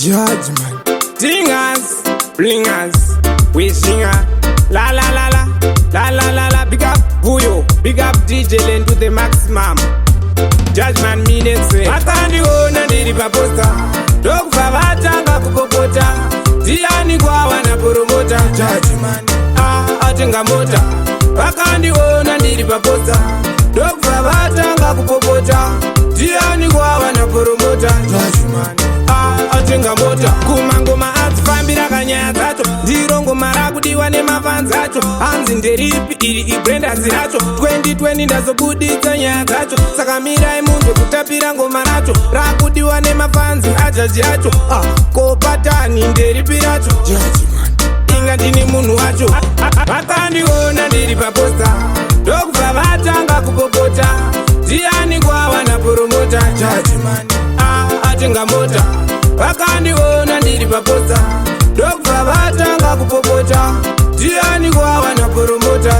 Judgment. Dingers, blingers, we singer. La la la la, la la la la. Big up Vuyo, big up DJ Len to the maximum. Judgment minutes. Vakandiona ndiri paposter, ndokubva vatanga kupopota. Ndiani kwawana promoter? Judgment. Ah, atenga mota. Vakandiona ndiri paposter, ndokubva vatanga kupopota. Ndiani kwawana promoter? Judgment. Ah, atenga mota. Kumangoma adzifambira kanyaya dzacho, ndiro ngoma rakudiwa nemafans acho. Hanzi nderipi iri ibrandasi racho? 2020 ndazobuditsa nyaya dzacho, saka mirai munzwe kutapira ngoma racho rakudiwa nemafans ajaji acho. Ah, kopatani nderipi racho? Inga ndini munhu wacho. Vakandiona ndiri paposter, ndokubva vatanga kupopota. Ndiani kwawana promoter? Ah, atenga mota. Vakandiona ndiri paposter, ndokubva vatanga kupopota. Ndiani kwawana promoter?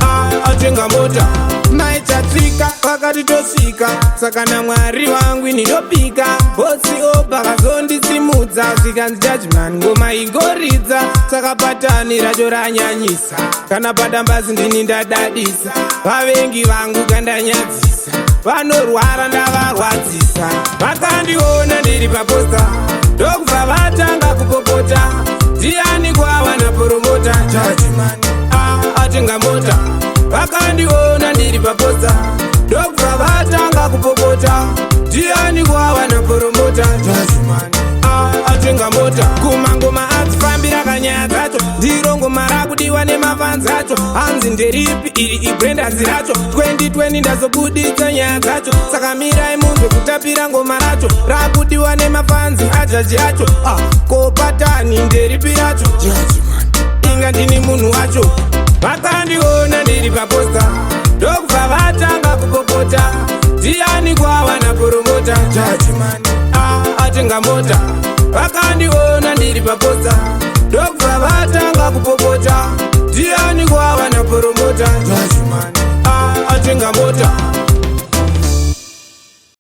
Ah, atenga mota. Maichatsvika vakati tosvika, saka naMwari wangu inindopika. Bosi opa kazondisimudza, zvikanzi, "Judgman, ngoma igoridza." Saka patani racho ranyanyisa, kana padambazi ndini ndadadisa. Vavengi vangu kandanyadzisa, vanorwara ndavarwadzisa. Vakandiona ndiri paposter, ndokubva vatanga kupopota. Ndiani kwawana promoter? Ah, atenga mota. Vakandiona ndiri paposter, ndokubva vatanga kupopota. Ndiani kwawana promoter? Ah, atenga mota. Kumangoma adzifambira kanyaya dzacho, ndiro ngoma rakudiwa nemafans acho. Hanzi nderipi iri ibrandasi racho? 2020 ndazobuditsa nyaya dzacho, saka mirai munzwe kutapira ngoma racho rakudiwa nemafans ajaji acho. Ah, kopatani nderipi racho? Inga ndini munhu wacho. Vakandiona ndiri paposter, ndokubva vatanga kupopota. Ndiani kwawana promoter? Ah, atenga mota. Vakandiona ndiri paposter.